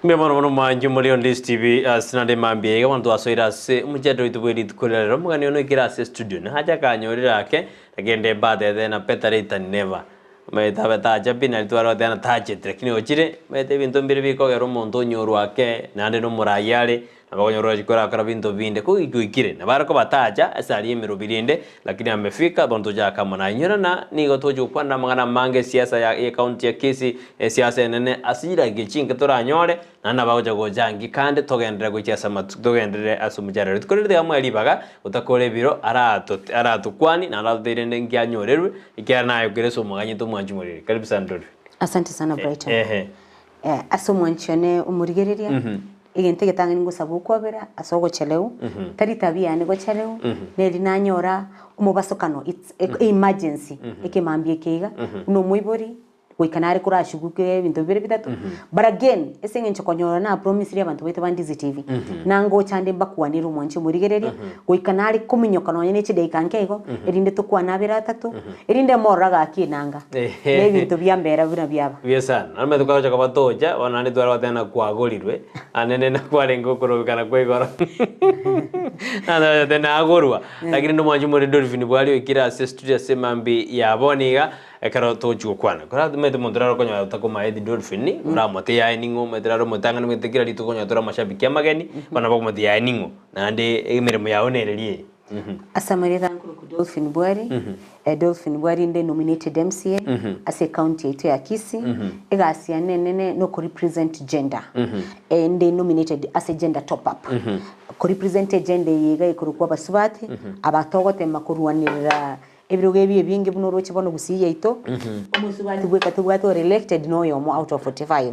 Mbuya mono mono mwanche more on this TV ase naende mambia iga bono twasoire ase omochando oito bwe rituko ria rero omogani one oikire ase studio nache akanyorire ake lakini mbatete na better late than never omanyete abe tacha pi nari tware goteba ng'a tachete lakini ochire omanyete ebinto mbire bikogera omonto onyorwa ake naende na omorai are nabo okonyora orachie korakora binto binde ko goika oikire nabo are koba tacha ase aria emerobi rende lakini amefika bono tochake amo naye. Inyora ng'a nigo togochia gokwanera amang'ana amange esiasa ya ecounty ya Kisii, esiasa enene ase chidakika chinke toranyore, naende nabo agocha gocha nki kande togenderere gochia ase amatuko togenderere ase omocharero. Rituko rinde tiga amoe ribaga gotakora ebiro arato aratokwanie naende atotebi rende nki anyorerwe ekiagera naye okere ase omoganyete omwanchi moriri. Karibu sana Dolphy. Asante sana Brighton. Ehe. Ase omwanchi one omorigereria, egento egetang'ani ngosaba okwabera ase ogocherewa, tari tabia yane gocherewa, neri nanyora omobasokano it's emergency ekemambia eke iga, buna omoibori goika nare korashuguke ebinto bibere bitato, but again ase eng'encho konyora na promisire abanto baito ba Ndizi TV, nangocha nde mbakwanere omwanchi omorigereria, goika nare kominyoka nonye ne chidaika nke igo, erinde tokwane abere atato, erinde morore gaki enanga, na ebinto biambera buna biaba. Buya sana. Naende omanyete kwagocha koba tocha, bono naende tware goteba ng'a kwagorirwe, naende nende kwarenge okorobekana kwa igoro. Naende oyote nagorwa. Lakini rende omwanchi omoriri Dolphin bwari oikire ase studio ase mambia ya bono iga, ekero togochia gokwana. Kora omanyete omonto nare okonyora otakomaeti Dolphin, oramote yaye ning'o, omanyete nare omotang'ani omanyete kera rituko okonyora tore amashabiki amageni, bono nabo okomotebi yaye ning'o, naende emeremo yago nereri eye. Ase amarieta nkorokwa Dolphin Bwari, Dolphin Bwari inde nominated MCA ase ecounty yaito ya Kisii, egasi yane enene no ko represent gender, inde nominated ase gender top up, ko represent egender eye iga ekorokwa abasubati, aba togotema korwanerera Ebirogo ebi ebinge buna oroche bono gusii yaito, omosubati bweka tobwate ore elected na oyomo out of 45.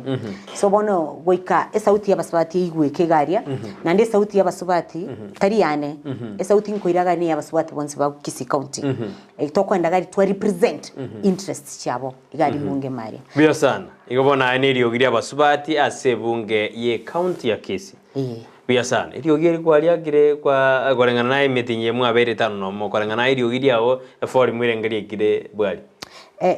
So bono goika esauti ya abasubati eigweke iga aria, naende esauti ya abasubati tari yane, esauti nkoira iga neya abasubati bonsi ba Kisii County. Tokoenda iga aria twa represent interests chiabo iga aria bunge ime aria. Buya sana. Igo bono aye neriogi ri'abasubati ase ebunge y'ecounty ya Kisii. Ee. Buya sana. Eriogi eri kwariakire kwa koreng'ana naye emetienyi eye mwabeire etano nomo, koreng'ana naye eriogi riao evolume erenge riekire bwari.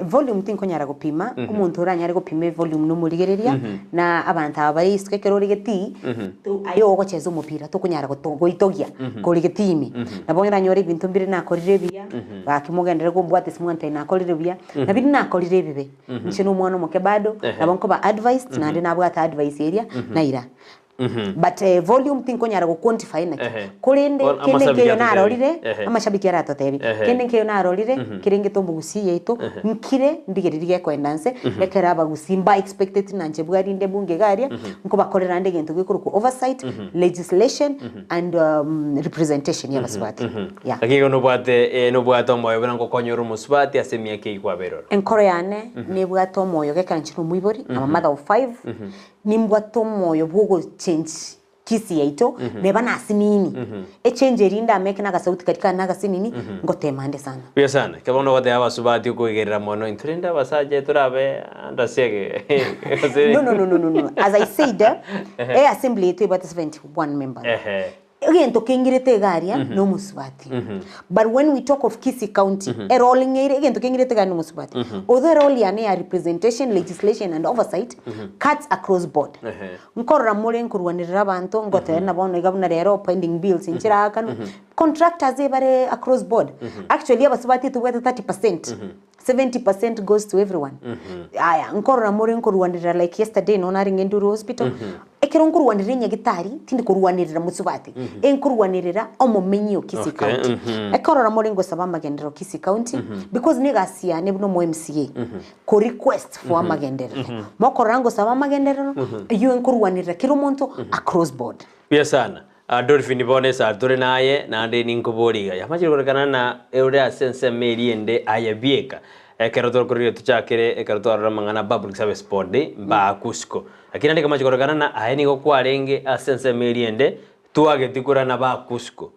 Volume tinkonyara gopima, omonto oranyare gopima evolume nomorigereria, na abanto aba bare isiko ekero ore getii, to aye ogocheza omopira tokonyara goto goitogia kore getii ime. Nabo oranyore ebinto mbire nakorire ebiya, gaki mogenderere kombwata ase mwantebia nakorire buya, na biria nakorire ebibe, inche na omwana omoke bado, nabo nkoba advised, naende nabwate advice eria, naira. But volume tinkonyara go quantify naki. Ehe. Korende Bono kende amashabiki nkeiyo atotebi. narorire, Ehe. amashabiki aratotebi, Ehe. kende nkeiyo narorire, kerengete omogusii yaito, nkire ndigereri gekoenda nse, ekero abagusii mba expecteti na inche bwarinde bunge iga aria, nkobakorera ande egento gekorokwa oversight, legislation and representation ya abasubati. Yeah. Lakini igo nobwate nobwate omoyo buna ngokonyora omosubati ase emiaka eyio kwabeire oro. Enkoro yane nebwate omoyo gekero inche nomoibori, I'm a mother of five, Nimbwate omoyo bw'ogochange Kisii yaito neba nasinini echange eria ndameke na agasauti karia kane nagasinini ngotema nde sana. Buya sana. Ekero bono ogoteba abasubati okoigerera mono intwe rende abasacha torabe andasiege gose No no no no no no as I said e assembly yaito ebwate 71 members. Ehe. Egento keng'irete iga aria nomosubati. But when we talk of Kisii County, erole ng'eire egento keng'irete iga aria nomosubati. Although erole yane ya representation, legislation and oversight cuts across board. Nkorora more nkorwanerera abanto, ngoteba na bono iga buna rero pending bills nchiraakanwe, contractors ebare across board. Actually abasubati tobwate 30%. 70% goes to everyone. Aya, nkorora more nkorwanerera like yesterday nonya narenge Nduru hospital, ekero nkorwanerera enyagitari, tindi korwanerera mosubati, enkorwanerera omomenyi o Kisii Okay, County. Ekorora more ngosaba amagenderero Kisii County, because na egasi yane buna omo MCA, ko request for amagenderero. Mokorora ngosaba amagenderero, eywo enkorwanerera kera omonto across board. Buya sana. Dolphin bono esare tore naye, naende ninkoborie iga, yamachire korekana ng'a ore ase ensemo eria ende aye bieka? Ekero tokorigia tochakere ekero twarora amang'ana a Public Service Board mbakusiko. Lakini naende ekamachi korekana ng'a aye nigo kwarenge ase ensemo eria ende twageti korana bakusiko.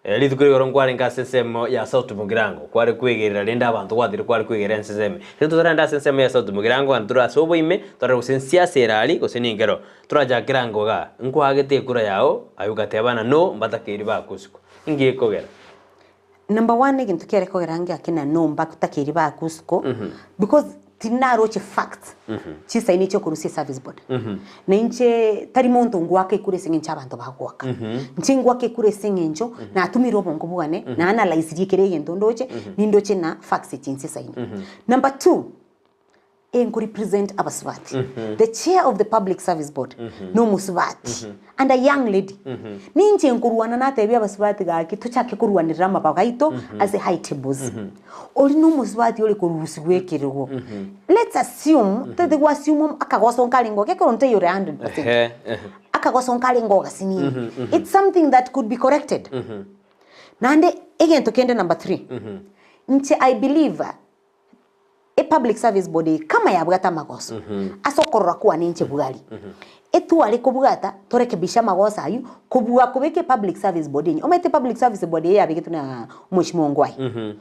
Rituko rigoro nkwarenge ase ensemo ya South Mugirango, kware kwegerera rende abanto gwatire kware kwegerera ense ensemo. Rende totarende ase ensemo ya South Mugirango gani tore ase oboime, torore gose ensiasa ere aria gose ninkero. Torachakere ango igaa, nkoagete ekura yao, aye ogateba ng'a no mbatakeiri bakusiko. Inki gekogera? Number one egento kiare kogera ngeake na no mbatakeiri bakusiko, because. Tinaroche facts chisaini chiokorusia eservice board. Na inche tari monto ngoaka ekura ase eng'encho abanto bagoaka. Inche ngoaka ekura ase eng'encho natumire obongo bwane, na analysirie kera egento ndoche, nindoche na facts echi nsisaine. Number two, enko represent abasubati. The chair of the public service board nomosubati and a young lady. Ninche nkorwana natebia abasubati gaki tochake korwanerera amabago aito ase high tables. Oria nomosubati ore korusigwa ekerogo. Let's assume, totagete go assume akagoso nkarenge oo, gekero ntaiyo ore 100%. Ehe, ehe. Akagoso nkarenge oo gasinini. It's something that could be corrected. Naende egento kende number three, inche I believe E public service board eye kama yabwate amagoso ase okorora kwane inche bwari, etware kobwata torekebishe amagoso aywo kobua kobeka e public service board enye. Omanyete e public service board eye yabegetwe na omweshimiwa Ongwae.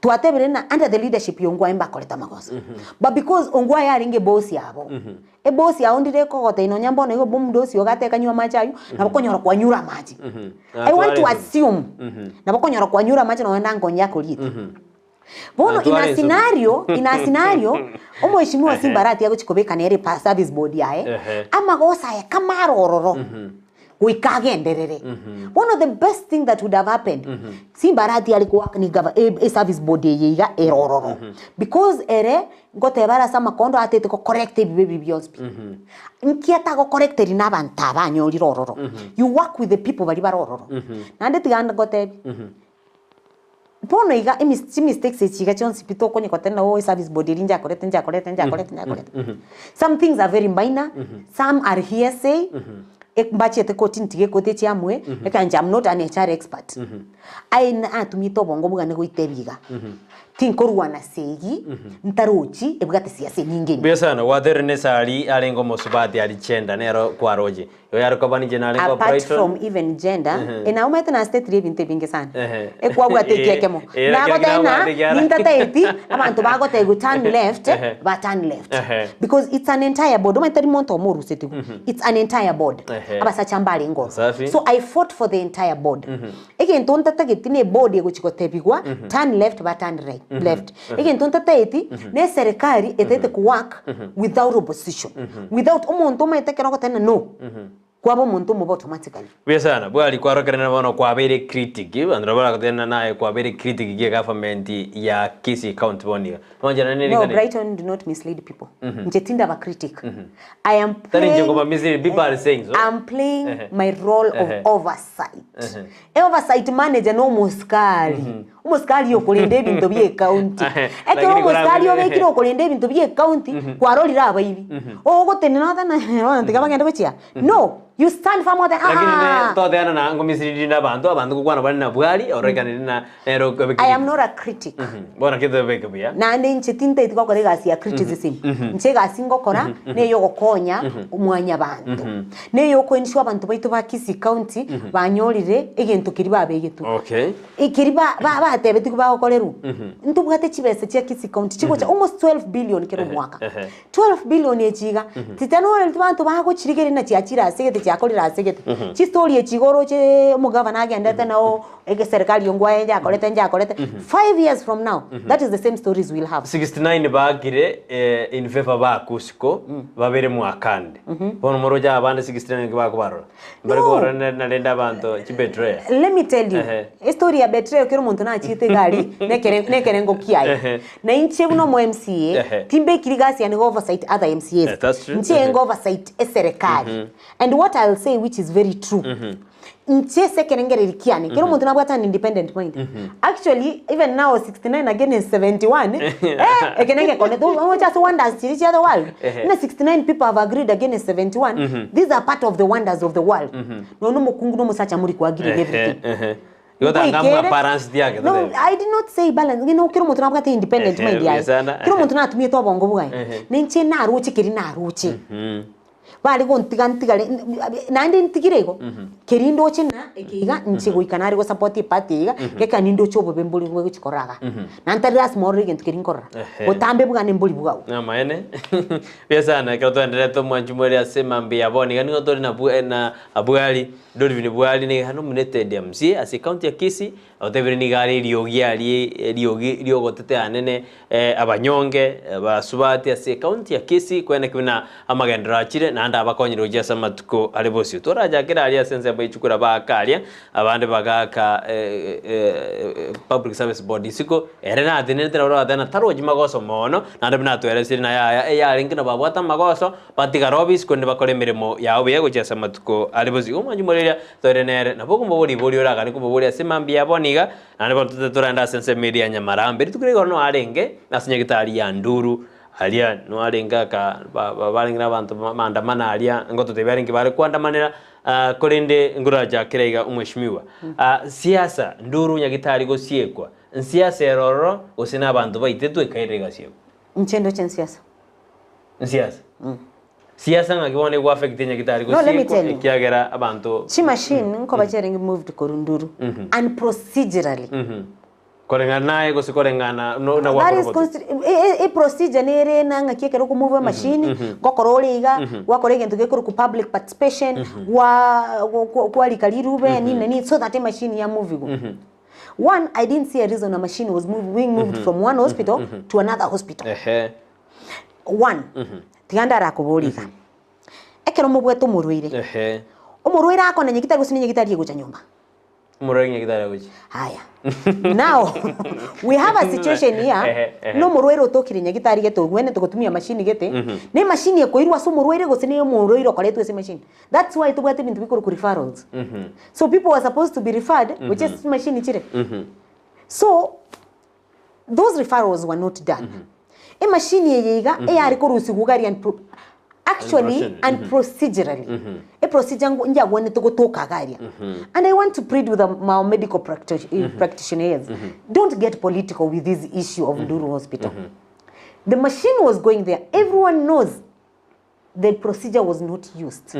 Twatebire ng'a under the leadership ya Ongwae mbakorete amagoso, but because Ongwae arenge eboss yabo, eboss yao ndire ekogotebia nonya mbono igo omodosi ogo gateba kanywe amache aywo, nabo okonyora kwanyure amache. I want to assume nabo okonyora kwanyure amache nonya nankonya akoriete. Bono in a scenario, in a scenario, omweshimiwa Simba Arati agochia kobeka nere pa service board yaye, amagoso aya kama are ororo, goika agenderere. Bono the best thing that would have happened, Simba Arati are goaka ni gava e e service board eye iga ere ororo. Because ere, ngoteba are ase amakondo atete go correct ebibe ebi bionsi pi. Nki atago correcteri na abanto aba anyorire ororo. You work with the people baria bare ororo. Naende tiga ngotebie, Bono iga emis chimistakes echi iga chionsi pi tokonya goteba oo eservice board eria njakorete njakorete njakorete njakorete. Some things are very minor, some are hearsay, ek mbachiete kotini tiga ekoti echiamue, ekancha am not an HR expert. Aye natumiete obongo bwane goita ebi iga, tinkorwana segi, ntarochi ebwate siasa enyinge ime. Mbuya sana, gwaterire nesari arenge omosubati aria chenda nero kwaroche. Igo yare koba ninche nare nko Apart Brighton. from even gender, eh naye omanyete na statire ebinto ebinge sana. Ehe. Ekwabwate eki ekemo. Eh, eh, lakini Nagoteba ng'a nabwate ekiara. nintataeti abanto bagotebiwa turn left, Ehe. ba turn left. Ehe. Because it's an entire board. Omanyete tari monto omo orusetigwe. It's an entire board. Ehe. Abasacha mbarenge ororo. Safi. So I fought for the entire board. Egento ntatageti na eboard egochi gotebigwa turn left ba turn right, left. Egento ntataeti na eserekari etaete ko work without opposition, without omonto omanyete ekero ogoteba ng'a no, kwaba omonto omobe automatically. Buya sana, bwari kwarokerana bono kwabeire critic, abanto nabo baragotebia ng'a naye kwabeire critic gie government ya Kisii County bono iga. Nonchera ne No, ring'ana eri. Brighton do not mislead people. Inche tindaba critic. I am Tari inche playing, nkoba mislead, people are saying so. I am playing Ehe. my role of Ehe. oversight. Oversight manager na omosikari, omosikari okorenda ebinto bie ecounty. Ekero Lakini omosikari korabire- obekire okorenda ebinto bie ecounty, kwarorire abaibi. Ogotenena otebe ng'a bono tiga bagende gochia. No, you stand firm ote Lakini ne aah. toteana na ngomisiriri na abanto, abanto ngokwana bare na bwari, ororekanire na nere okobekire. I am not a critic. Bono ki tobeke buya. Naende inche tintaeti gokora egasi ya criticism. Inche egasi ngokora neyogokonya mwanyabanto. Neyokoenishwa abanto baito ba Kisii County banyorire egento keria babegetwe. Okay. Keria ba- ba- batebetigwe bagokorerwa. Ntobwate chibesa chia Kisii County chigocha almost 12 billion kera omwaka. 12 billion echi iga, titanoreti banto bagochirigereria na chiachire ase egete chiakorire ase egete. Chistory echi iga oroche omogavana agendete nao egeserikari ongwae njakorete njakorete. Five years from now, that is the same stories we'll have. 69 baakire in favor bakusiko babere mwakande. Bono moroche abande 69 nki bakobarora? Mbare No. kobarora narende abanto chibetraya. Let me tell you, Ehe. estory ya betrayal kera omonto nachiete egari nekere nekerengo kiaye. Ehe. Na inche buna omo MCA, Ehe. timbekiri gasi yane go oversight other MCAs. Eh, that's true. Inche Ehe. ngo oversight eserekari. And what I'll say which is very true, inche ase ekerengereri kiane, kera omonto nabwate an independent mind. Actually, even now 69 against 71, eh, eke negekone, oche ase wonders chiria chia the world, Ehe. buna 69 people have agreed against 71, these are part of the wonders of the world. Nonya omokungu na omosacha mori koagree in everything. Ehe. Igo tanga Nkoikere- mwa balance tiake No, totebe. I did not say balance. Ng'ina kera omonto nabwate independent Ehe, mind yaye. buya sana. Kera omonto natumiete obongo bwaye. Ehe. Na inche naroche keri naroche. Bare gontiga ntigare naende ntigire igo, keri ndoche ng'a eke iga inche goika nare gosupport eparty eye iga, geka nindoche obobe mbori bwegochi korora igaa. Naende tari lasima orore egento keria nkorora, Ehe. botambe bwane mbori bwao. Namaene, buya sana ekero twaendererete omwanchi mwere ase mambia ya bono iga nigo tore na bwe na Bwari, Dolvin Bwari nigo nominated MCA ase ecounty ya Kisii. Otebire nigo are eriogi aria eriogi riogotetea anene abanyonge, abasubati ase ecounty ya Kisii kweneki buna amagenderero achire naende abakonyire gochia ase amatuko are bosio. Torachakere aria ase ensemo ye chikura baaka aria, abande bagaaka Public Service Board isiko, ere natenerete nabo aratebe ng'a tarochi magoso mono, naende buna atweresire naye aya eyarenge nabo abwate amagoso, batigare obisi korende bakore emeremo yabo buya gochia ase amatuko are bosio. Igo omwanchi moreria toire nere, nabo okomoboria riborio oraganie komoboria ase mambia ya bono iga, naende bono tote torende ase ensemo eria ya Nyamarambe. Rituko riria igoro noarenge ase nyagitari ya Nduru, aria noarenge aka ba- ba- barenge na abanto maandamano aria, ngototebia arenge bare koandamanera, korende nkorachakere iga omweshimiwa. Siasa, Nduru nyagitari gosiekwa, nsiasa ere ororo gose na abanto baitetwe ekairera egasiekwa? Inche ndoche nsiasa. Nsiasa? Siasa ng'aki bono egwa affect nyagitari No, let me gosiekwa tell you. ekiagera abanto Chimachine nkoba chiarenge moved korwa Nduru and procedurally. Koreng'ana naye gose koreng'ana no na That is gwakora consti- e- e- e procedure nere na ng'aki ekero okomove emachine, ngokora ore iga, gwakora egento gekorokwa public participation, gwa gwa- gwarika rirube nini na nini so that emachine yamovigwa. One, I didn't see a reason a machine was move, being moved from one hospital to another hospital. Ehe. One, tiga ndarakoborie iga, ekero mobwate omorwaire, Ehe. omorwaire akona nyagitari gose ne nyagitari egocha nyomba? Omorwaire nyagitari agochia. Haya. Now, we have a situation here, Ehe, ehe. na omorwaire otokire nyagitari gete ogwenerete gotumia machine gete, na emachine ekoirwa ase omorwaire gose na omorwaire okoretwa ase emachine. That's why tobwate ebinto bikorokwa referrals. So people were supposed to be referred, gochia ase chimachine chire. So, Those referrals were not done. Emachine eye iga eyare korusigwa iga aria unpro- actually Unprocedurally. and procedurally. Eprocedure ngo- njagwenerete gotoka iga aria. And I want to plead with the, my medical practi- eh, practitioners. Don't get political with this issue of Nduru Hospital. The machine was going there. Everyone knows the procedure was not used.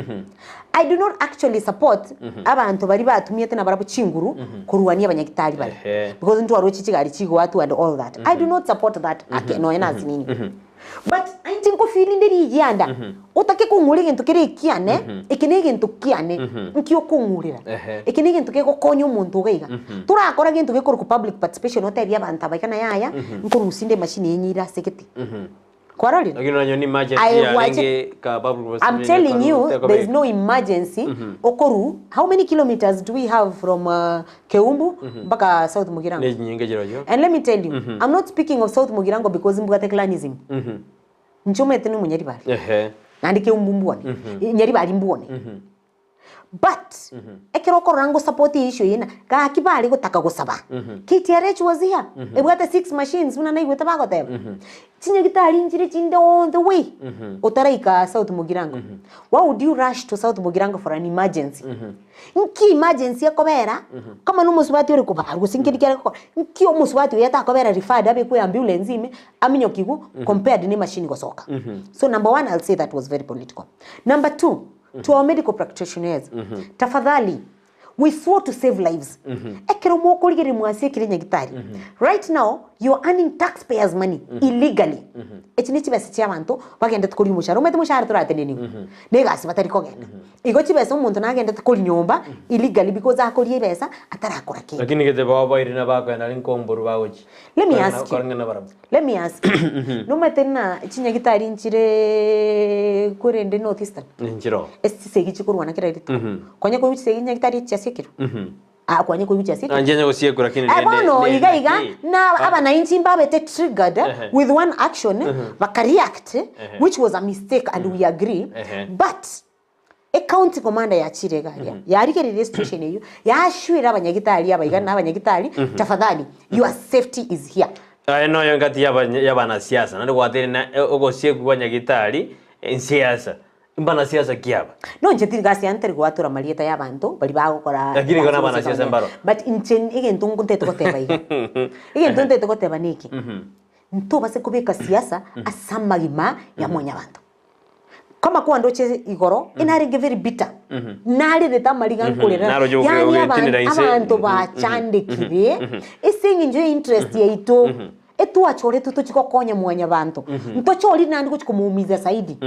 I do not actually support abanto baria batumiete nabarabwo chinguru korwania abanyagitari baria. Ehe. Because ntwaroche chigari chigoatwa and all that. I do not support that ake nonya na ase nini. But inche nkofeel inde rigianda otake kong'ura egento kere ekiane, eke na egento kiane, nki okong'urera? Ehe. Eke na egento kegokonya omonto iga iga. Torakora gento gekorokwa public participation otebie abanto aba iga na yaya, nkorusia inde emachine eye nyeire ase gete. Kwarorire? Lakini unajua ni emergency I yarenge ka public I'm telling you, there is no emergency. Okoru, how many kilometers do we have from uh, Keumbu mpaka South Mugirango? Ne chinyinge chirochio. And let me tell you, I'm not speaking of South Mugirango because mbwate clanism. Nchomete ni munyaribari. Ehe. Naende Keumbu mbwone. Nyaribari mbwone. But ekero okorora ngo support issue eye na gaki bare gotaka gosaba KTRH was here ebwate six machines buna naigwete bagoteba chinyagitari nchire chinde all the way otaraika South Mugirango why would you rush to South Mugirango for an emergency nki emergency ekobera kama na omosubati ore kobarwa gose nkeri kiare gokora nki omosubati oyo atakobera referred abekwe ambulance ime aminyokigwe compared na emachine gosoka so number one I'll say that was very political number two To our medical practitioners, tafadhali we swore to save lives. Ekero mokorigereria mwasiekire nyagitari. Right now you are earning taxpayers money illegally. Echi ne chibesa chia abanto bagendete koria omoshahara. Omanyete omoshahara torateneniwe na egasi batari kogenda. Igo chibesa omonto nagendete koria nyomba illegally because akoria ebesa atarakora kende. Lakini gete baoboire na bakoenda aria nkomboru bagochia. Let me Koreng'ana- ask you. koreng'ana barabwo. Let me ask you. Nomanyete ng'a chinyagitari nchire korende North Eastern? Nchiroo. Ase chisegi chikorwana kera rituko. Konya koigwa chisegi nyagitari chiasiekirwe? Ah, kwanya koigwa chiasiekirwe? Nanche gosiekwa lakini Eh, rende- bono rende iga iga ki? na abananchi mbabete triggered Ehe. with one action bakareact which was a mistake and we agree Ehe. but Ecounty commander yachire iga aria, yarigereria esituation eyio, yashuera abanyagitari aba iga na abanyagitari, tafadhali your safety is here. Aye noyo engati y'aba- y'abanasiasa naende gwateire na ogosiekwa kwa nyagitari ensiasa mbanasiasa ki aba? No inche tiri gasi yane tari goatora marieta ya abanto baria bagokora Lakini igo nabanasiasa mbaro. But inche egento ntete goteba iga, egento ntete goteba neke, ntobase kobeka siasa ase amagima ya mwanyabanto. Kama kwandoche igoro, enarenge very bitter. Narerete amariga nkorera. Naroche oke- Yaani ogetinera aban- inse. abanto bachandekire ase eng'encho ya interest yaito. Etwachoretwe tochie gokonya mwanyabanto, ntochorire naende gochia komoumiza zaidi.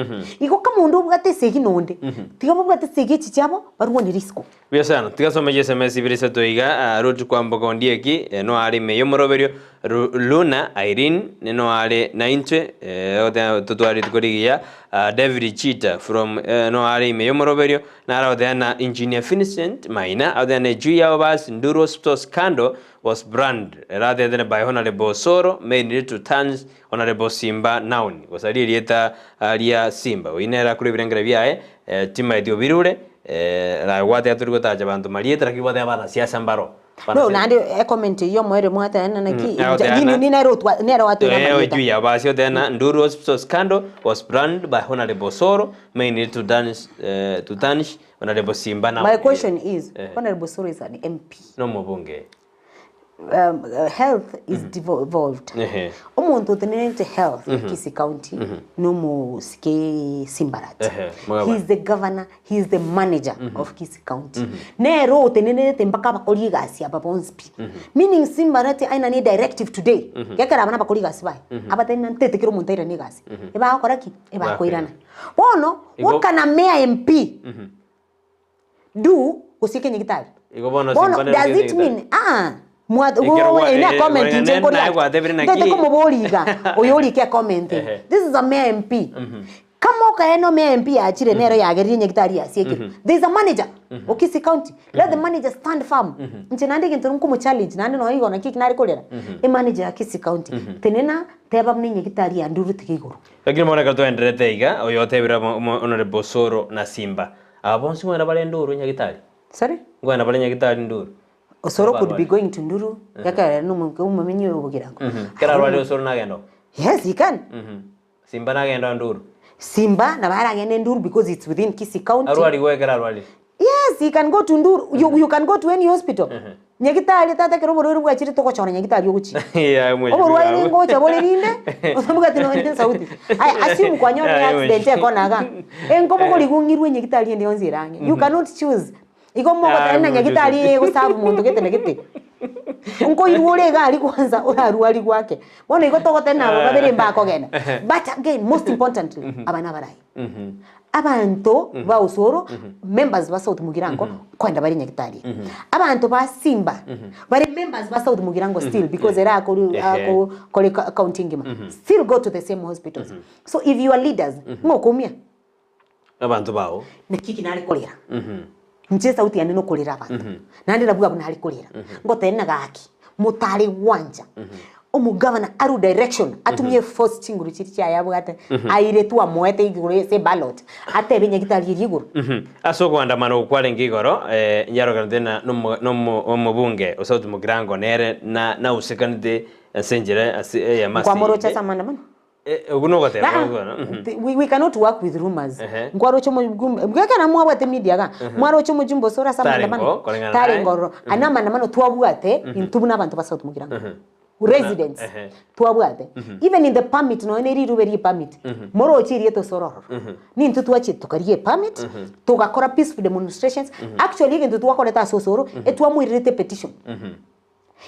Igo kama onde obwate esegi nonde, tiga babwate esegi echi chiabo barwane risiko. Buya sana, tiga some chiSMS ibere isato iga, Ruth Kwamboka Ondieki, noa are ime y'omoroberio, Ru Luna Irene, noa are naintwe, ogoteba totware rituko rigiya, David Chita from noa are ime y'omoroberio, naro agoteba na Engineer Vincent Maina, agoteba na ejuu yabo basi Nduru Hospital scandal was brand eratete by Honourable Osoro mainly to turns Honourable Simba noun gosaria erieta ria Simba oyio nere akure ebirengero biaye timaeti obirure ragwate tori gotacha banto marieta lakini gwateba abanasiasa mbaro No, naende ecomment eyio omoerio mwatebana naki inche nini nere otwa nere oatwera amarieta. Juu ya basi otena Nduru Hospital scandal was brand by Honourable Osoro mainly to tarnish to tarnish Honourable Simba noun My question is, Honourable Osoro is an MP. Nomobunge. Health is devolved. Ehe. Omonto otenenerete health Kisii County nomosike Simbarati. Ehe, mogabana. He is the governor, he is the manager of Kisii County. Nere otenenerete mpaka abakori egasi aba bonsi pi. Meaning Simbarati aina ne directive today, gekero aba nabakori egasi baye, abatebie ng'a ntete kera omonto airane egasi. Ebagokora ki? Ebakoirana. Bono, Igo- what can a mere MP do gose ekenyagitari? Igo bono Bono Simba nere does it ekenyagitari. mean aa mwa Ekero gwa- ene eh, comment koreng'ana inche naye nkoriaka gwatebire naki- ntete komobori iga oyo orike ecomment Ehe. this is a mere MP kama okaena omere MP yachire nero yagerire nyagitari yasiekire there is a manager o Kisii county let the manager stand firm inche naende egento nkomochallenge naende nonya igo naki nare korera emanager ya Kisii county tenena teba buna enyagitari ya Nduru tiga igoro. Lakini bono ekero twaendererete iga, oyo otebire Honourable Osoro na Simba, aba bonsi nkoenda bare Nduru nyagitari? Sorry? Nkoenda bare nyagitari Nduru? Osoro could be Abarwari. going to Nduru, ekero ere nomo omomenyi oyo obogirango. Ekero arwarire Osoro nagenda oo? Yes, he can. Simba nagenda oo Nduru? Simba nabo aragende Nduru because it's within Kisii County. Arwarigwe ekero arwarire? Yes, he can go to Nduru. You, you can go to any hospital. Nyagitari tata ekero oborwaire bwachire togochora nyagitari ogochia. Yeah, mheshimiwa. Oborwaire ngocha bore rinde, otabwati nonye ne sauti. Aya, assume kwanyorire Yeah, accident ekona iga. Enkobogori gong'irwe nyagitari ende yonsi ere ang'e. You cannot choose. Igo mogoteba ng'a nyagitari eye egoserve monto gete na gete. Nkoirwa ore iga aria kwanza orarwarigwe ake. Bono igo togoteba nabo babere mbakogenda. But again, most importantly, aba nabarai. Abanto ba Osoro, members ba South Mugirango, nkoenda bare nyagitari. Abanto ba Simba, bare members ba South Mugirango still because ere akoru Ehe. akore county engima, still go to the same hospitals. So if you are leaders, ng'o okoumia? Abanto bao. Naki eki nare korera? Inche esauti yane nokorera abanto, naende nabwo abwo nare korera. Ngotebia ng'a gaki, motare gwancha omogavana arue direction, atumie eforce chinguru chiria chiaye abwate, aire twamoete igoro ase eballot, atebe nyagitari eria igoro. Ase okoandamana okwo kwarenge igoro, yarogeranete na nomo nomo omobunge o South Mugirango nere na nausekanete ase enchera ase eyemo ase Nkwamoroche eyende. ase amandamano? Okwo nogoteba Aa, bono, mhm. we cannot work with rumors. Ehe. Nkwaroche omojumbe ekero mwabwate media iga, mwaroche omojumbe ase ore ase Tarenge amandamano? oo, koreng'ana Tarenge naye. ororo. Aya na amandamano twabwate intwe buna abanto ba South Mugirango. Residents Ehe. twabwate. Even in the permit nonya ne rirube rie permit, moroche erieta ase ore ororo. Nintwe twachire tokaria epermit, togakora peaceful demonstrations. Actually egento twakorete ase osoro, etwamoirerete epetition.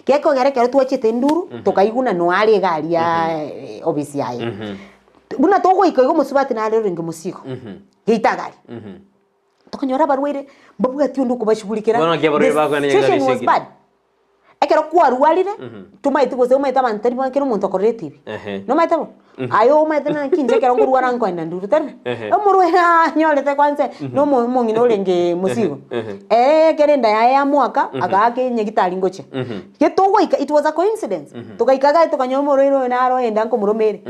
Gekogera ekero twachete enduru, tokaigwa ng'a noe are iga aria obisi yaye. Buna togoika iga omosubati nare orenge mosigo, geita iga aria. Tokanyora abarwaire mbabwati onde okobashughulikera, Bono naki abarwaire bakogenda the situation nyagitari was bad. Ekero kwarwarire, tomaeti gose omanyete abanto tari kera omonto okorora etibi. Ehe. Nomanyete bo? Aye omanyete naki inche ekero nkorwara nkoenda nduru tari bo? Ehe. Omorwaire anyorete kwanza na omo omong'ina orenge mosigo. Ehe. Ere ekero enda yaye yamoaka, agaaka enyagitari ngochia. Getogoika, it was a coincidence, togaika iga tokanyora omorwaire oyo naro enda nkomoromere.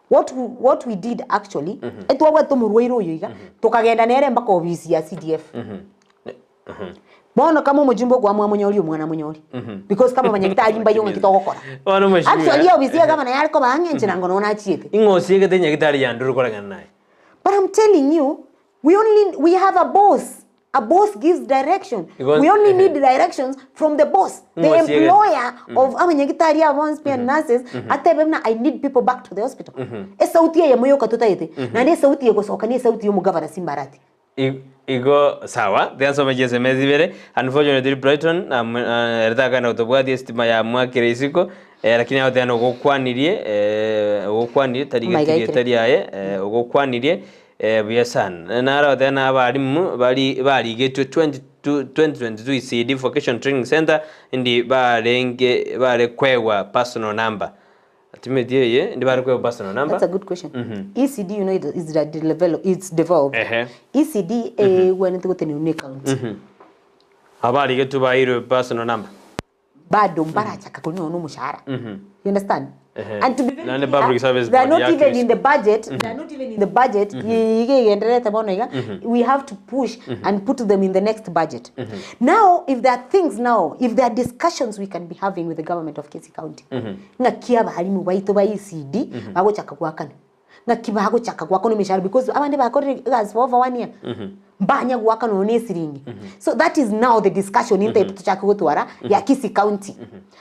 What we what we did actually, etwabwate omorwaire oyo iga, tokagenda nere mpaka ofisi ya CDF. Bono kama omojumbe okoamua amonyori omwana amonyori because kama abanyagitari mbayo ng'aki togokora. Bono mheshimiwa. Actually ofisi ya gavana yare koba ang'e inche nango nonya nachiete. Ing'o osiegete nyagitari ya Nduru koreng'ana naye? But I'm telling you, we only we have a boss. A boss gives direction. Because- we only ehe. need directions from the boss, the Ng'o osiegete? employer of abanyagitari aba bonsi pi and nurses, atebe buna I need people back to the hospital. Esauti eyemo yoka totaete, naende esauti egosoka ne esauti ya omogavana Simba Arati. Igo sawa, tiga nsome chiSMS ibere. Unfortunately Brighton, ere takogenda gotobwatia estima yamwakire isiko. Eh, lakini agoteba nogokwanirie eh, ogokwanirie tari Omaiga geti aikire. getari aye eh, ogokwanirie eh, buya sana. Naro agoteba na abarimu bari barigetwe 22 2022 ECD Vocational Training Center ndi barenge bare kwegwa personal number. Timeti eye ndi bare kwegwa personal number. That's a good question. ECD, you know, it is that develop, it's devolved. Ehe. ECD, eh, when it goes to county. Abarigetwe bairwe personal number. Bado mbarachaka kuri no mushahara. You understand? Ehe. And to be very Na the clear, public service they are board not yake even is- in the budget. They are not even in the budget. Yige iendelete bono iga. We have to push and put them in the next budget. Now, if there are things now, if there are discussions we can be having with the government of Kisii County, ng'aki abarimu baito ba ECD bagochaka gwakana ng'aki bagochaka gwakana emishahara because abande bakorire egasi for over one year mbanya gwakana one esiringi. So that is now the discussion inte tuchake gotwara ya Kisii County.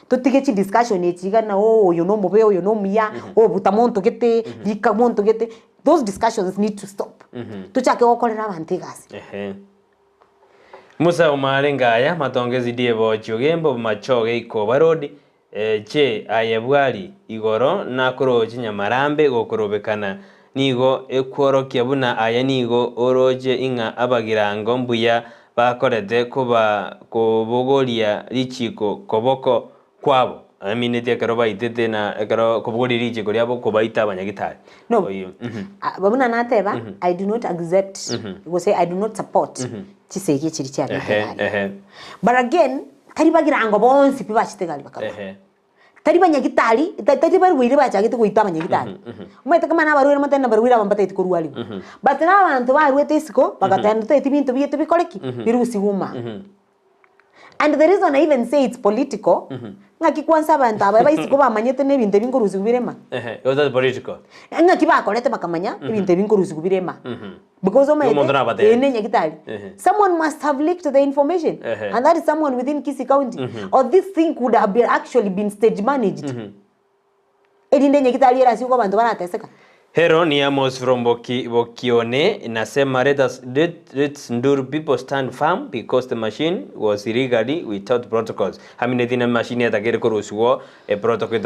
Tutige chi discussion echiga na oh oyo no mobe oyo no muya oh buta monto gete rika monto gete. Those discussions need to stop. Tuchake gokorera abantu egasi. Ehe. Musa omare ngaya matongezi die bochio gembo machoge ikoba road eh, che aye bwari igoro nakoroche nyamarambe gokorobekana nigo ekworokia buna aya nigo oroche ing'a abagirango mbuya bakorete koba kobogoria richiko koboko kwabo amineti ekero baitete na ekero kobogoria richiko riabo kobaita abanyagitari. No. Oyo. Babuna nateba I do not accept go say I do not support chisegi chiri chia Ehe, Gari. ehe. But again tari bagirango bonsi pi bachite gari bakaba. Ehe. Tari banyagitari tari barwire bachagete goita abanyagitari. Omanyete kama nabarwire motene barwire aba mbatagete korwa arigwo. But na abanto barwete isiko bagatenda toeti binto bieto bikore ki birusigwe oma. And the reason I even say it's political, ng'aki kwanza abanto aba baisiko bamanyete na ebinto ebinkorusigwa birema. Ehe, it was political. Ng'aki bakorete bakamanya ebinto ebinkorusigwa birema. Because Omonto omanyete nabatebia. ene nyagitari. Ehe. Someone must have leaked the information. Ehe. And that is someone within Kisii County. Or this thing could have been actually been stage managed. Erinde nyagitari erasiwe abanto barateseka. Hero ni Amos from Bokione inasema let us let, let's Nduru people stand firm because the machine was illegally without protocols. Hamine thina machine yatagere kurusiwo e protocol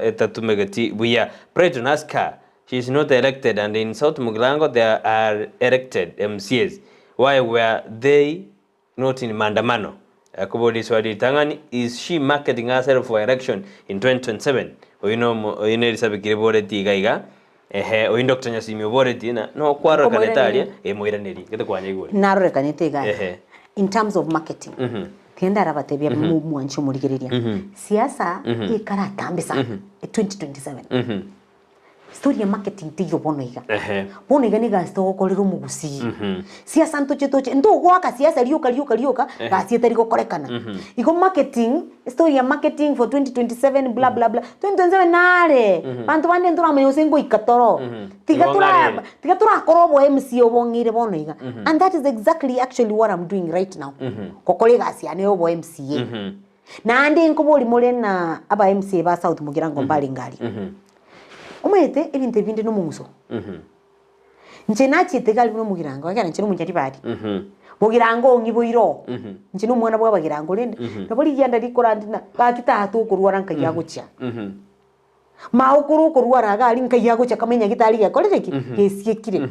itatumegeti buya. Preton ask her, she is not elected and in South Mugirango there are elected MCAs. Why were they not in maandamano? Akubodi swali tangani, is she marketing herself for election in 2027? Oyino oyino Elizabeth Kiribore igaiga. Ehe, oyo Dr. Nyasimi oboreti na no kwaro Okomoiraneri. kanetaria emoiraneri gete kwanya igure. Narorekanete iga. Ehe. In terms of marketing. Tienda arabatebia mwanchi omorigereria. Siasa ikaratambisa 2027. Story ya marketing tiyo bono iga. Ehe. Bono iga niga togokorera omogusii. Siasa ntoche toche ntogwaka siasa rioka rioka rioka gasi etari gokorekana. Igo marketing story ya marketing for 2027 bla bla bla 2027 nare bantu bande nturamanya gose ngoika toro. Tiga Igo tura ng'arere. tiga turakora obo MC obong'ire bono iga. And that is exactly actually what I'm doing right now. Gokora egasi yane ya obo MCA. Naende nkobori more na aba MCA ba South Mugirango mbare ngari. Omanyete ebinto ebinde na omong'uso. Inche nachiete gari buna omogirango, ekero inche na omonyaribari. Bogirango ong'iboire oo. Inche na omwana bwa abagirango rende, nabo rigianda rikorandi na gaki tata okorwara nkai agochia. Maokoro okorwara iga aria nkai agochia kamenya gitari gekorire ki? Gesiekire.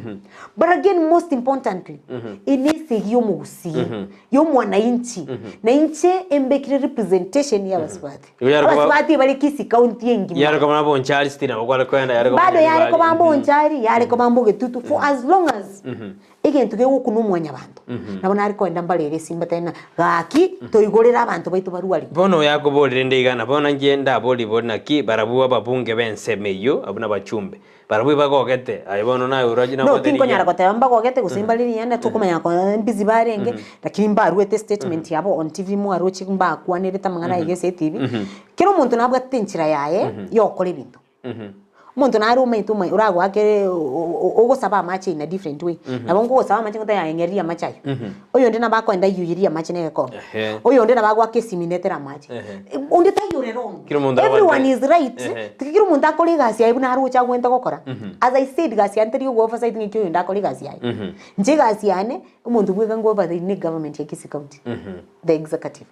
But again most importantly, ene esegi ya omogusii, ya omwananchi, na inche embekire representation ya abasubati. Igo yare koba- Abasubati bare Kisii County engima. Yare koba bonchari stina okware kwenda yare koba Bado yare koba Mm. mbonchari, yare koba mbogetutu for as long as egento gegokuna omwanya banto. Nabo nare koenda mbarere esimba tena gaki toigorere abanto baito barwari. Bono yakoborire ndeigana bono nje ndabori bori naki barabwo ababunge b'ensemo eywo abwo nabachumbe barabwo bagogete aye bono naye oroche No tinkonyara goteba mbagogete gose mbare rinyene tokomanya ko busy barenge lakini mbaruete statement yabo on TV mwaroche mbakwanerete amang'ana aye gese TV. Kera omonto nabwate enchera yaye yokora ebinto. Omonto nare omanyete omanye oragoakere ogosaba amache in a different way. Nabo nkogosaba amache ngote yaeng'ereria amache ayo. Oyonde nabo akoenda ayuyerie amache na egekombe. Ehe. Oyonde nabo agoaka esimi netere amache. Ehe. Onde taiyo wrong. Kira omonto Everyone abwate- is right. Ehe. Tiga kera omonto akore egasi yaye buna aroche agwente gokora. As I said gasi yane teri ogo oversight ng'aki oyonde akore egasi yaye. Inche egasi yane, omonto bweka ngo oversight ne government ya Kisii County. The executive.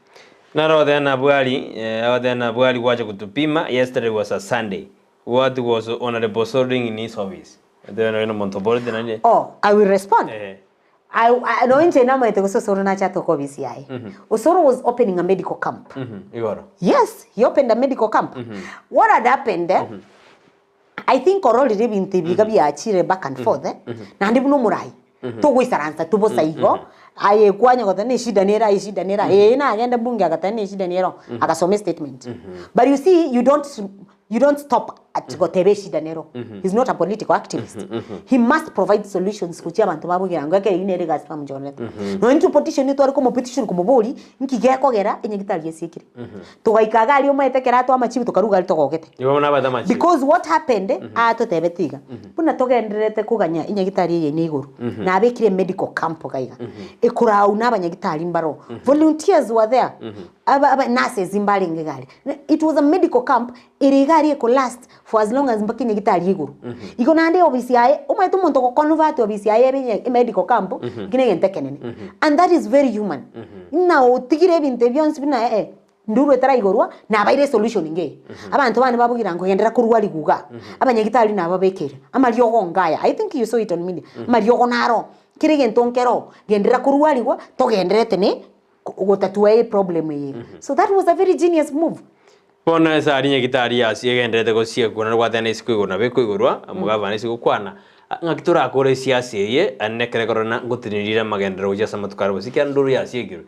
Naro then Bwari, eh, then Bwari gwacha kutupima, yesterday was a Sunday. What was Honorable Osoro doing in his office? Then oyo nomonto oborete naende. Oh, I will respond. Eh. I, I, no inche namaete gose Osoro nache atoke ofisi yaye. Osoro was opening a medical camp. Igoro. Yes, he opened a medical camp. What had happened, eh, I think ororire ebinto ebi iga biachire back and forth, eh, naende buna omorai, togoisaransa tu bosa igo, aye kwanya goteba ne eshida nere aye eshida nere aye, ee nagenda bunge agateba ne eshida nero, agasoma estatement. But you see, you don't you don't stop at goteba eshida nero. He's not a political activist. He must provide solutions gochia abanto babogira ng'a ekero eyio nere egasi bamochorerete. Nonya intwe opposition tware komo petition komoboria, nki gekogera enyagitari esiekire. Togaika iga aria omanyete ekero atoa amachibu tokarwa iga aria togogete. Igo bono abate amachibu. Because what happened, atotebete iga, buna togendererete koganya enyagitari eye ine igoro, nabekire emedical camp iga iga, ekorau na abanyagitari mbaro, volunteers were there, aba aba nurses mbarenge iga aria. It was a medical camp ere iga aria ekolast for as long as mpaka enyagitari igoro. Igo naende ofisi yaye, omanyete omonto ogoconvert ofisi yaye ebe enye emedical camp, ekio na egento ekenene. And that is very human. Ng'a otigire ebinto ebi bionsi buna eh nduru etaraigorwa, nabaire esolution ngeye. Abanto bane babogira nkogenderera korwa riguga, abanyagitari nababekeire, amariogo ngaya, I think you saw it on media, amariogo naro, kera egento nkero, genderera korwarigwa, togendererete ne gotatua eproblem eye iga. So that was a very genius move. Bono ase aria nyagitari yasie egendererete gosiekwa na gwatena isiko igoro nabo ekoigorwa, omogabana ase gokwana, Ng'aki torakore esiasa eye, aye nekero ekorora ngotenenire amagenderero gochia ase amatuko aria gose ekiagera ndoro yasiekirwe.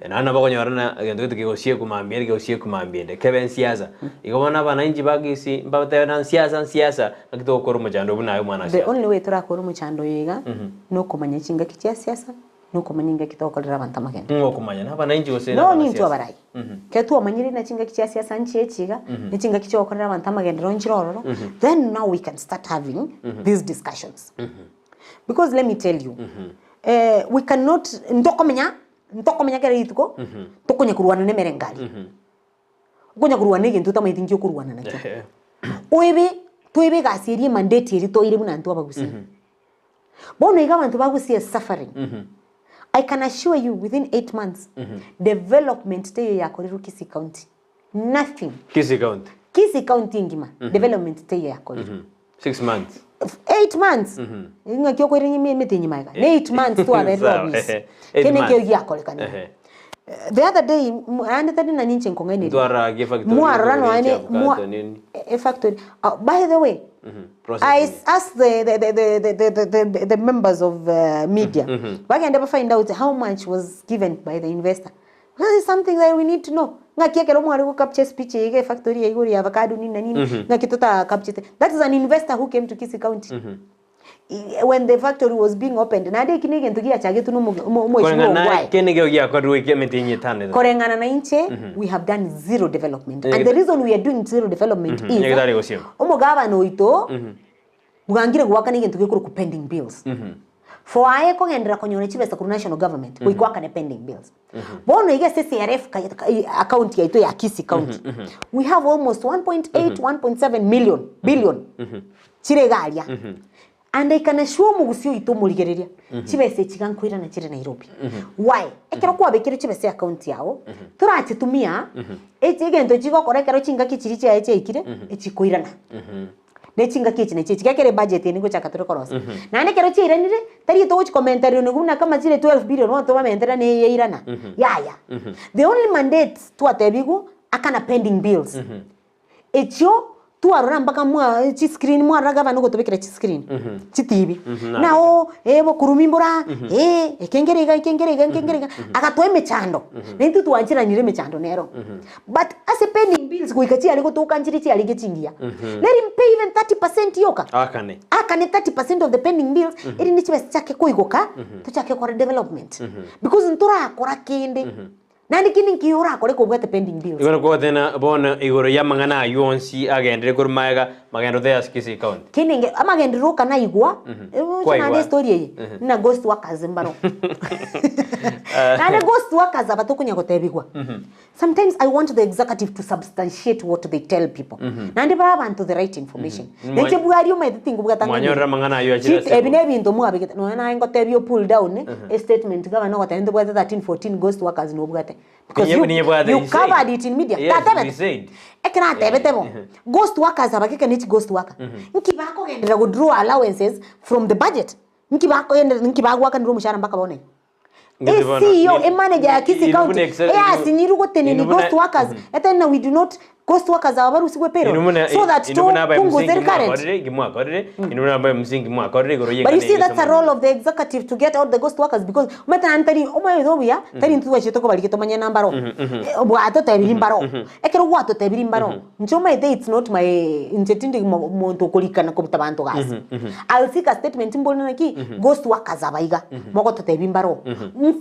Naende nabo okonyora ng'a egento gete kegosiekwa mambia ere kegosiekwa mambia ende, kebe ensiasa. Igo bono abananchi ba Kisii mbabatebe na nsiasa nsiasa, ng'aki togokora omochando buna aye omwana The siasa. only way torakore omochando oyo iga, nokomanya chingaki chia siasa, Nokomanya engaki togokorera abanto amagena. Ng'o okomanya? Nabananchi gose No nabanasiasa? nintwe abarai. Ekero twamanyire ng'a chingaki chia siasa nchiachi iga, ne chingaki chia gokorera abanto amagenderero nchire ororo, then now we can start having these discussions. Because let me tell you, we cannot ntokomenya, ntokomenya kera rituko, tokonya korwana na emerengari. Okonya korwana na egento otamanyeti nki okorwana nakio. Oebe, toebe egasi eria emandate eria toire buna intwe abagusii. Bono iga abanto bagusie suffering. I can assure you within 8 months development teiyo yakorerwe Kisii County. Nothing. Kisii County. Kisii County engima development teiyo yakorerwe. 6 months. 8 months. Ng'aki okoirania emete enyima iga. Ne 8 months twaberire Sawa, ofisi. ehe. Eight Kende months. nkio giakorekanire. Ehe. The other day, aande tari na ninche nkong'aineria. Ntwarora gie factory Mwarora igoro nonya ya ne mwa avocado nini. e factory. Oh, by the way, I asked the, the, the, the, the, the, the, the members of media, bagende ba find out how much was given by the investor. That is something that we need to know. Ng'aki ekero mware go capture speech eye iga efactory ya igoro ya avocado nini na nini, ng'aki tota capture. That is an investor who came to Kisii County. When the factory was being opened, naende eki negento giachagetwe na omo- omo- omweshimiwa Koreng'ana Ongwae. eke nigo giakorirwe eke emete enye etano etato. Koreng'ana na inche, we have done zero development. And the reason we are doing zero development is, Nyagetari gosiekwa. omogabana oito bwangire goakana egento gekorokwa pending bills. For aye kogenderera konyora chibesa korwa national government, goika oakane pending bills. Bono iga ase CRF ka- ka- account yaito ya Kisii County, we have almost 1.8, 1.7 million, billion chire iga aria. And I can assure omogusi oito omorigereria, chibesa echi iga nkoirana chire Nairobi. Why? Ekero kwabekire chibesa eaccount yao, torachitumia, echi egento chigokora ekero chingaki chiria chiaye chiaikire, echikoirana. Ne chingaki echi nachi echi, gekere ebudget eye nigochaka tore korosia. Naende ekero chiairanire, tari togochi komenterera onye buna kama chire 12 billion bono tobamenterera neye yairana. Yaya. The only mandate twatebigwa, akana pending bills. Echio twarora mpaka mwa chiscreen mwarora gavana ogotobekera chiscreen chitibi nao eh bokurumi mbora eh eke nkere iga eke nkere iga eke nkere iga agatoa emechando na intwe twancheranire emechando nero but ase pending bills goika chiare gotoka nchire chiarenge chingiya let him pay even 30% yoka Akane. akane 30% of the pending bills erinde chibesa chichake koigoka tochake gokora development because ntorakora kende Naende kende nkiya orakore kobwate pending bills. Igo nakogotena bono igoro y'amang'ana ayio onsi agenderere korwa magega magendo the ase Kisii County. Kende nge amagenderero oka naigwa, oche Kwaigwa. naende estory eye, buna ghost workers mbaro. Naende ghost workers aba tokonya gotebigwa, sometimes I want the executive to substantiate what they tell people. Naende bae abanto the right information. Nainche bwari omanyete tingobwata ng'a Mwanyorire amang'ana ayio achire ase Ebi nebinto mwabegete, nonya naye ngotebia o pull down, estatement gavana ogoteba ntobwate 13 14 ghost workers nobwate. Tatebete. Because Niye- you, niye bwate, you he said. covered it in media. Yes, Tatebete. we said. Ekero atebete bo, ghost workers aba geke ne chi ghost worker. Nki bakogenderera go draw allowances from the budget? Nki bakogenderera nki bagoakanera omoshahara mpaka bono iga? Ng'iti E bono, CEO, ni- e manager ya Kisii inwe County, buna exe- eyasinyirwe gotenenia inwe buna- ghost workers, etari na we do not ghost workers aba barusigwe Inwe payroll buna- so that inwe buna aba topunguze MC recurrent. mwakorire, kimwakorire, inwe buna aba MC mwakorire igoro But you y'eng'ana see, that's a y'egesomo. role of the executive to get out the ghost workers because omanyete naende tari omoyo obuya tari intwe twachete kobarigia tomanye na mbaro bwatotebirie mbaro ekero gwatotebirie mbaro inche omanyete it's not my inche tindi mo- monto okorikana kobuta banto gasi I'll seek a statement mbore naki ghost workers aba iga mogototebia mbaro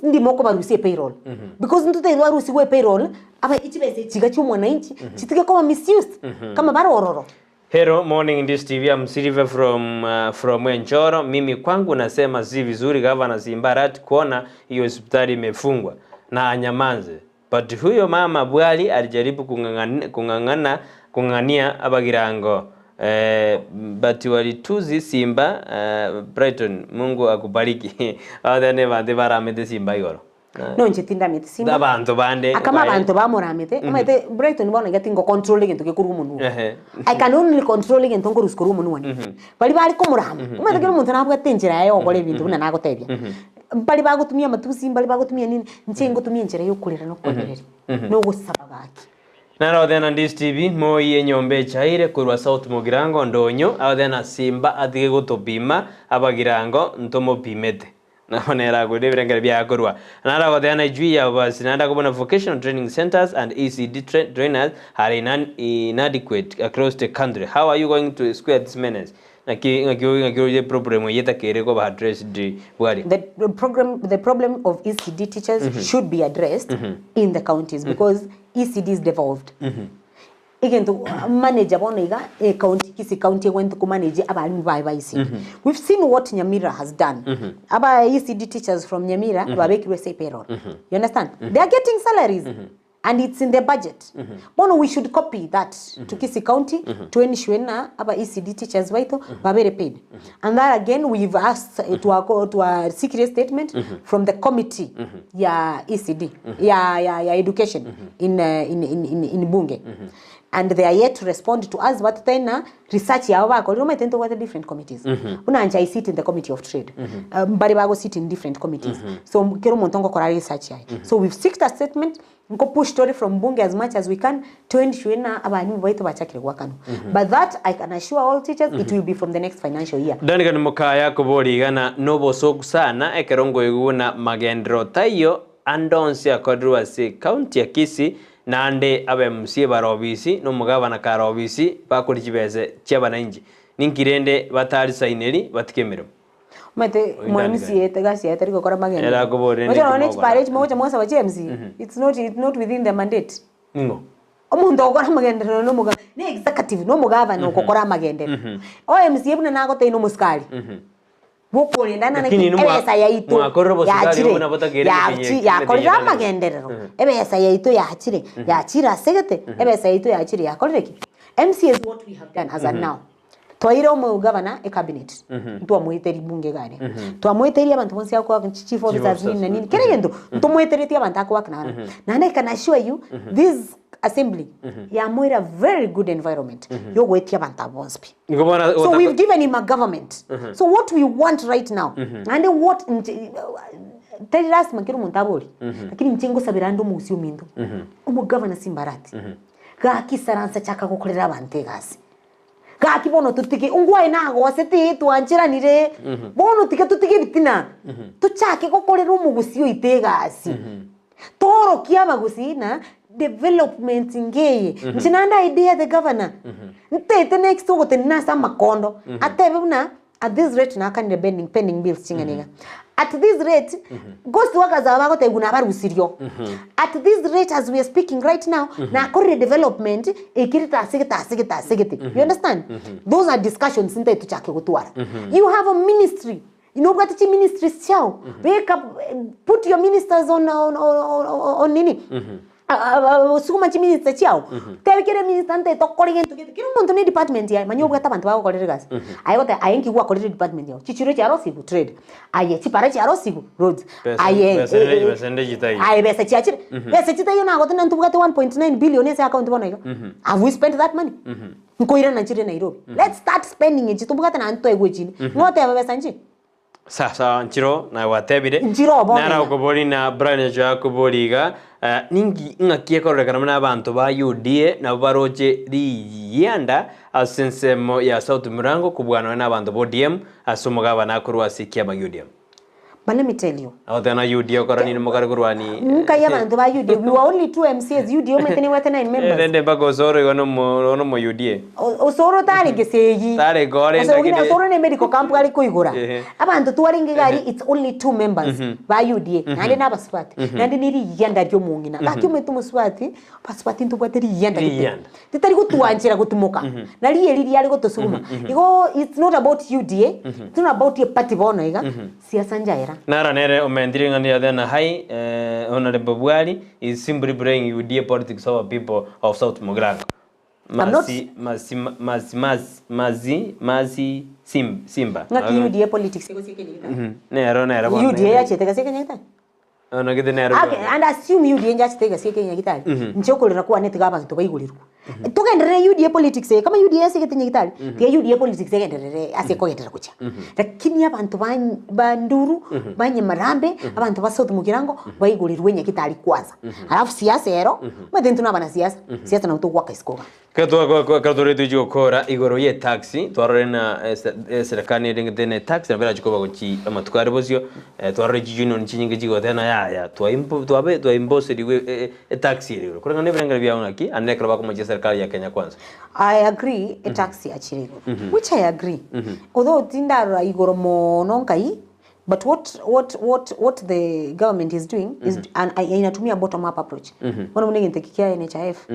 ndi mokobarusia epayroll because ntotari barusigwe epayroll aba chibesa echi iga chia omwananchi chitige koba misused kama bare ororo. Hello morning Ndish TV I'm Silver from uh, from Enchoro. Mimi kwangu nasema si vizuri gavana Simba Arati kuona hiyo hospitali imefungwa na anyamanze. But huyo mama Bwali alijaribu kung'ang'ana kung'ang'ana kung'ang'ania abagirango eh, but walituzi Simba eh, Brighton Mungu akubariki. Abathani bande baramete Simba igoro. No inche tindameti Simba. Abanto bande Akama baye- abanto bamoramete, omanyete Brighton bono iga tingo control egento gekorwa omonwa oo. Ehe. I can only control egento nkorusia korwa omonwa one. Baria bare komorama, omanyete kera omonto nabwate enchera yaye yogokora ebinto buna nagotebia. Mbari bagotumia amatusi, mbari bagotumia nini, inche ngotumia enchera ya okorera na okoebereria, na ogosaba gaki. Naro na Ndish TV, moi enyomba echaire korwa South Mugirango ndonyo, agotebi Simba atige gotopima abagirango ntomopimete. Nabo nere akoira ebirengero biaye korwa. Naro agoteba na ijwi ya basi naende akobuna vocational training centers and ECD trainers are inadequate across the country. How are you going to square this menace? Naki ng'aki ng'aki oye problem eye etakere koba addressed bwari. The program, the problem of ECD teachers should be addressed in the counties because ECD is devolved. Egento manager bono iga ecounty Kisii county egwenerete ko manage abalimu baye ba ECD. We've seen what Nyamira has done. Aba ECD teachers from Nyamira babekirwe ase payroll. You understand? They are getting salaries. And it's in the budget. Bono we should copy that to Kisii County to ensure ng'a aba ECD teachers baito babere paid. And that again we've asked to our, to our secret statement from the committee ya ECD ya, ya, ya education in, in, in, in, in bunge. And they are yet to respond to us but then research yabo bakorire omanyete ntobwate different committees. Buna inche I sit in the committee of trade. Mbare bago sit in different committees. So kera omonto ngokora research yaye. So we've seeked a statement nko push story from bunge as much as we can to ensure ng'a abalimu baito bachakire goakanwa. But that I can assure all teachers it will be from the next financial year. Duncan Mokaya akoboria iga na nobosoku sana ekero nkoigwa buna magenderero taiyo ande onsi akorirwe ase county ya Kisii naende abe MCA bare obisi na omogabana kare obisi bakoria chibese chiabananchi ninki rende batarisaineri batike emeremo. Omanyete Oyo mwa Duncan. MCA egasi yaye tari gokora magenderero. Ere akoboria Oche nonye ninki chipara mogokora. echi mogocha mwasaba chi MCA, it's not, it's not within the mandate. Ning'o? Omonto ogokora amagenderero na omoga ne executive na omogavana ogokora amagenderero. O MCA buna nagotebia na omosikari, bokorenda na Lakini naki inwe mwa- ebesa yaito mwakorire obosikari yachire obwo nabo takeire yachi emetinyi- yakorire emetinyi etari. amagenderero ebesa yaito yachire yachire asegete ebesa yaito yachire yakorire ki? MCA is what we have done as at now. Twaire omogavana ecabinet, ntwamoeteria bunge iga aria, twamoeteria abanto bonsi akoaka chief officers nini na nini, kera egento ntomoeteretie abanto akoaka nabarabwo. Naende I can assure you this assembly yamoire a very good environment yogoetia abanto aba bonsi pi. Nigo bono So we've given him a government. So what we want right now, naende what nche tari lasima kera omonto abori, lakini inche ngosabera ande omogusii ominto, omogavana Simba Arati, gaki isaransa chaka gokorera abanto egasi. Gaki bono totige, ongwae nagosete, twancheranire, bono tiga totige ebitina, tochake gokorera omogusii oito egasi. Toorokie abagusii ng'a development ngeye. Inche naende I dare the governor, ntaete next ogotenena ase amakondo, atebe buna at this rate nakanire pending, pending bills ching'ana iga. At this rate, ghost workers aba bagotebiwa nabarusirio. At this rate as we are speaking right now, nakorire development ekirete ase gete ase gete ase gete. You understand? Those are discussions ntaete tochake gotwara. You have a ministry. Nobwate chiministries chiao. Wake up, put your ministers on, on, on, on, on nini? Suguma chiminista chiao, tebia kera eminista ntaete okore gento gete, kera omonto na edepartment yaye, manya obwate abanto bagokorera egasi. Aye goteba aye nki gwakorire edepartment yao, chichiro chiarosigwe, trade, aye chipara chiarosigwe, roads, Besa- aye besa nde- besa nde chitaiyo. aye besa chiachire, besa chitaiyo nagote na ntobwate 1.9 billion ase account bono iga, have we spent that money? Nkoirana nchire Nairobi, let's start spending echi tobwate naende toegwe echinde, ng'o oteba besa nchire? Sasa nchiro naye gwatebire Nchiro bono nara iga. okobori na Brian Nyachoe akobori iga eh, ninki ng'aki ekororekana buna abanto ba UDA nabo baroche riyianda ase ensemo ya South Mugirango kobua nonya na abanto ba ODM ase omogabana akorwa ase ekiama gia ODM. But let me tell you, Agoteba na UDA okoranire mokare korwani nkai abanto ba UDA, we were only two MCAs, UDA omanyete nebwate nine members. rende mpaka osoro igo nomo nomo UDA. O- Osoro tarenge segi. Tarenge ore Osoro lakini- Osoro ne medical camp are koigora. Ehe. Abanto twarenge iga aria it's only two members ba UDA. Naende na abasubati. Naende ne riyianda ria omong'ina. Gaki omanyete omosubati, abasubati ntobwate riyianda gete. Riyianda. Ritari gotwanchera gotimoka. Nari eri riare gotosuguma. Igo it's not about UDA, it's not about a party bono iga, siasa njaera. Nara nere omentire ring'ana riria Athena High, eh, Honorable Bwari is simply playing UDA politics over people of South Mugirango. I'm not- Masi, masi, masi, masi, masi, masi, sim, simba. Ng'aki UDA politics egosia Kenya gete? Mhm. Nero nero bono. UDA yachete gose Kenya gete? Ono gete nero. Okay, and assume UDA njachete gose Kenya gitari. Inche okorera kwane tiga abanto baigorirwe. Togenderere UDA politics eye, kama UDA ase egete nyagitari, tiga UDA politics egenderere ase ekogenderera gochia. Lakini abanto ba ba Nduru, ba Nyamarambe, abanto ba South Mugirango, baigorirwe nyagitari kwanza. Alafu siasa ero, omanyete intwe na abanasiasa, siasa nabo togoaka isiko igaa. Ekero tore tochia gokora igoro ye tax, twarore na eserekari nerengete ne tax nabo erachie koba gochia amatuko are bosio, twarore chi union chinyinge chigoteba ng'a yaya twaimpo twabe twaimposerigwe etax ere igoro. Koreng'ana na ebirengererio biao ng'aki, naende ekero bakomochia eserekari ya Kenya Kwanza. I agree etax yachire igoro, which I agree, although tindarora igoro mono nkai, But what what what what the government is doing is and inatumia bottom up approach. Bono buna egento eki kia NHIF.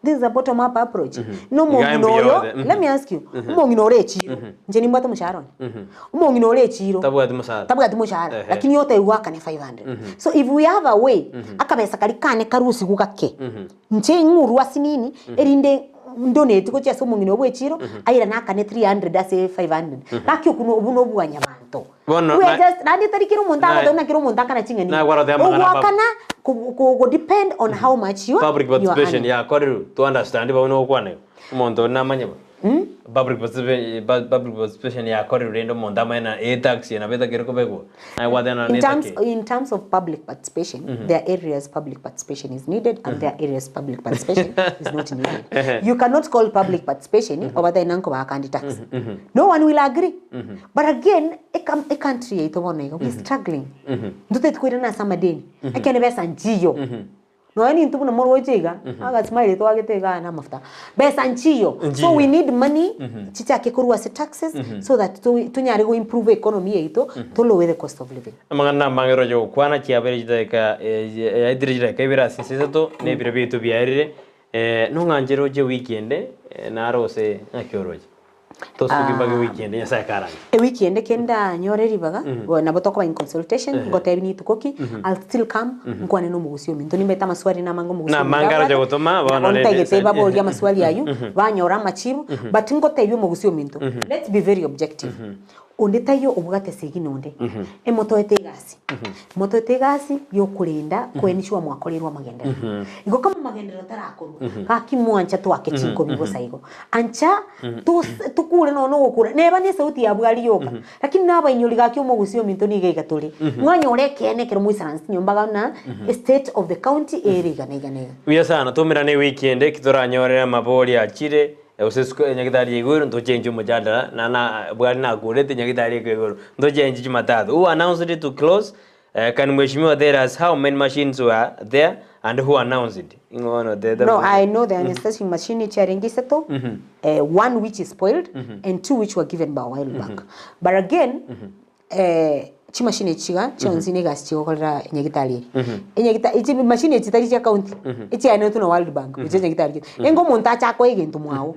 This is a bottom up approach. No Iga omong'ina mbuya oyo, ore. let me ask you, omong'ina ore echiro, inche nimbwate omoshahara one. Omong'ina ore echiro, Tabwati moshahara. tabwati moshahara, Ehe. lakini otebiwa akane 500. So if we have a way, akabesa karia kane karusigwe gake, Inche ing'urwe ase nini, erinde ndoneti gochia ase omong'ina obo bw'echiro, airane akane 300 ase 500. Gaki okwo no obwo nobwanyabanto. Bono We are na- just, naende tari kera omonto na- agoteba buna kera omonto akana ching'eni. Nagwarete amang'ana pub- Ogoakana ko ko go depend on how much you Public you are participation earning. yakorirwe to understand bono ogokwana igo. Omonto onde namanye bo. Public participation public participation yakorirwe rende omonto amanye na etax eye nabo etakire kobekwa. Naye gwateba In terms, netake. in terms of public participation, there are areas public participation is needed and there are areas public participation is not needed. You cannot call public participation obatebie ng'a nkobaka ande tax. No one will agree. But again, eka- ecountry yaito bono iga, we are struggling. Ntoteti koirana ase amadeni, ekiagera besa nchiyo. Nonya nintwe buna moroche iga, agasmile twagete igaa na amafuta. Besa nchiyo. So we need money chichake korwa ase taxes so that to- tonyare go improve economy yaito, to lower the cost of living. Amang'ana namange roche gokwana chiabeire chidakika yaetire chidakika ibere ase inse isato, na ebiro biaito biarire, nong'anchere oche ewiki ende, naro gose ng'aki oroche? Tosuki mpaka ewiki ende Nyasaye akaranche. Ewiki ende kendanyore ribaga, nabo tokoba in consultation, ngotebi nituko ki, I'll still come, nkwane na omogusi ominto, nimbete amaswali namange omogusi ominto Namange aroche abwate, gotoma, bono nabo rende ntagete sa- baborie amaswali aywo, banyore amachibu, but ngotebia omogusi ominto, let's be very objective, onde taiyo obwate esegi nonde, emotoete egasi, motoete egasi yokorenda koensure mwakoreirwe amagenderero. Igo kama amagenderero tarakorwa, gaki mwancha twake chinkobi bosa igo. Ancha tos- tokure nonya na ogokura, neba na esauti yabwo aria yoka, lakini nabainyori gaki omogusii ominto niga iga tore. Mwanyora ekeene ekero moisaranse nyomba iga buna estate of the county ere iga na iga na iga. Buya sana, toumerane ewiki ende eki toranyorere amabori achire, gose isiko nyagitari ya igoro ntochenche omojadala na na bwari nakurete nyagitari eke igoro ntochenche jumatatu. Who announced it to close? Can mheshimiwa tell us how many machines were there and who announced it? Ing'o bono otebete No, amang'ana? I know the anesthetic machine chiarenge isato, one which is spoiled and two which were given by a while back. But again, chimashini echi iga chionsi na egasi chigokorera enyagitari ere. Enyagita echi mashini echi tari chia county, echiaenetwe na World Bank gochia enyagitari gete. Enga omonto ache akoe egento mwago.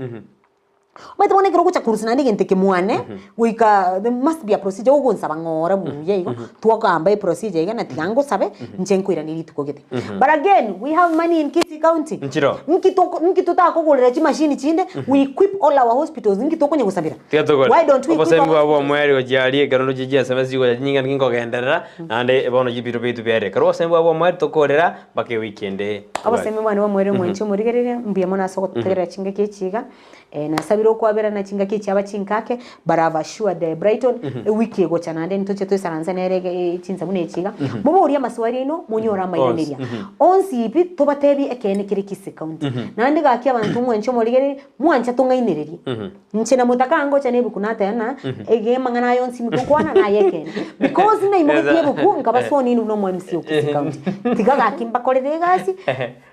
Omanyete bono ekero ogocha korusia naende egento eke mwane, goika there must be a procedure ogonsaba ng'ora buya igo, twagamba eprocedure iga na tiga ngosabe, inche nkoiranie rituko gete. But again, we have money in Kisii County. Nchiro. Nki toko nki totakogorera chimashini chinde, we equip all our hospitals, nki tokonya gosabera? Tiga togore. Why don't we equip Obosemi our bwabo hospitals? omweri gochia aria ekero ndoche chiaseme chigocha chinyinga nki nkogenderera, naende bono chibiro biaito biarire. Ekero obosemi bwabo omweri tokorera mpaka ewiki ende. Obosemi bwane bw'omoerio mwanche omorigereria, mbuya mono ase ogototegerera chingaki echi iga, nasabire okwaberana chingaki echi aba chinkake, but I've assured Brighton, ewiki egocha naende ntoche toisaranse nere ege chinsa buna echi iga, moborie amaswali aino monyore amairaneria. Onsi pi tobatebie ekeene kere Kisii County. Naende gaki abanto mwanche omorigereria, mwancha tong'ainererie. Inche na motaka ngocha na ebuku nateba ng'a ege amang'ana aya onsi tokwana naye ekeene. Because naimogetie ebuku nkaba sworn in buna omo MC o Kisii County. Tiga gaki mbakorere egasi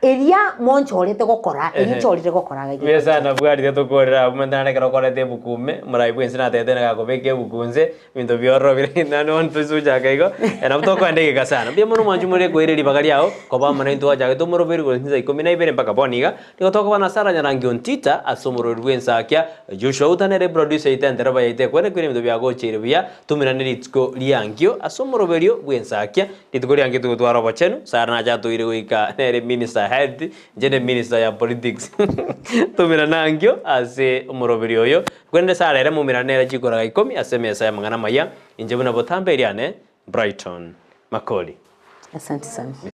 eria monchorete gokora, eria nchorire gokora iga Buya sana bwarire tokorera abwo omanyete naende ekero okorete ebuku ime, omorai bwensi natebete ng'a gakobeka ebuku nse, ebinto biororo bire naende bono tosochaka igo, nabo tokoenda egeka sana. Mbuya mono mwanche more koira ribaga riago, koba amo naintwe gwachagete omoroberi korwa chinsa ikomi na ibere mpaka bono iga. Nigo tokoba na Sarah Nyarangi Ontita ase omorweri bw'ensakia, Joshua Uta nere producer yaito entereba yaito ekwene kwene ebinto biagocheire buya, tumerane rituko riankio ase omoroberio bw'ensakia, rituko riankio togotwara obochenu, Sarah nache atoire goika nere minister health, inche ne minister ya politics tumerane ankio ase omoroberio oyo, kwerende Sarah ere momerane nere chikoraga ikomi ase emesa y'amang'ana amaya, inche buna botambe eriane, Brighton Makori. Asante sana.